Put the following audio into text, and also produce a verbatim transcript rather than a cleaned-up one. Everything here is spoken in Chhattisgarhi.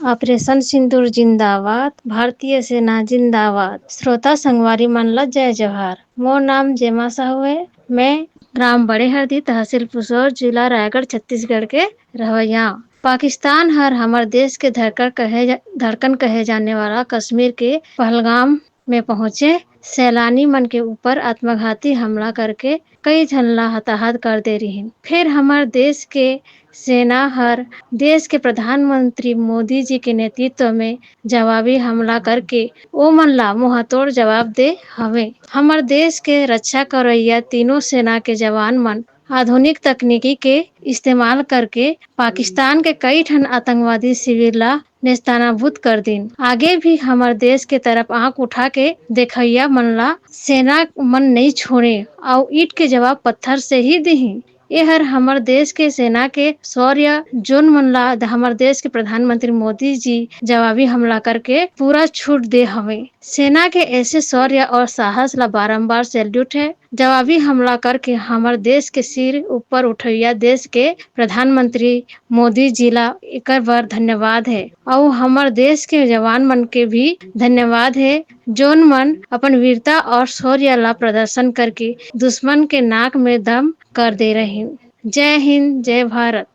ऑपरेशन सिंदूर जिंदाबाद, भारतीय सेना जिंदाबाद। श्रोता संगवारी मन ला जय जोहार। मोर नाम जेमा साहू है। मैं ग्राम बड़े हरदी, तहसील पुसौर, जिला रायगढ़, छत्तीसगढ़ के रहवैया। पाकिस्तान हर हमर देश के धड़कन कहे जा, धड़कन कहे जाने वाला कश्मीर के पहलगाम में पहुंचे सैलानी मन के ऊपर आत्मघाती हमला करके कई झन ला हताहत कर दे रिहिन। फिर हमर देश के सेना हर देश के प्रधानमंत्री मोदी जी के नेतृत्व में जवाबी हमला करके ओमन ला मुंहतोड़ जवाब दे हवे। हमर देश के रक्षा करइया तीनों सेना के जवान मन आधुनिक तकनीकी के इस्तेमाल करके पाकिस्तान के कई ठन आतंकवादी शिविर ला नेस्तानाबूद कर दिन। आगे भी हमर देश के तरफ आंख उठा के देखइया मन ला सेना मन नइ छोड़े अउ ईंट के जवाब पत्थर से ही दिही। एहर हमर देश के सेना के शौर्य, जोन मन ला हमर देश के प्रधानमंत्री मोदी जी जवाबी हमला करके पूरा छूट दे हवे। सेना के ऐसे शौर्य और साहस ला बारंबार सैल्यूट है। जवाबी हमला करके हमर देश के सिर ऊपर उठैया देश के प्रधानमंत्री मोदी जी ला एकर बर धन्यवाद है। अउ हमर देश के जवान मन के भी धन्यवाद है, जोन मन अपन वीरता और शौर्य ला प्रदर्शन करके दुश्मन के नाक में दम कर दे रहिन। जय हिंद, जय भारत।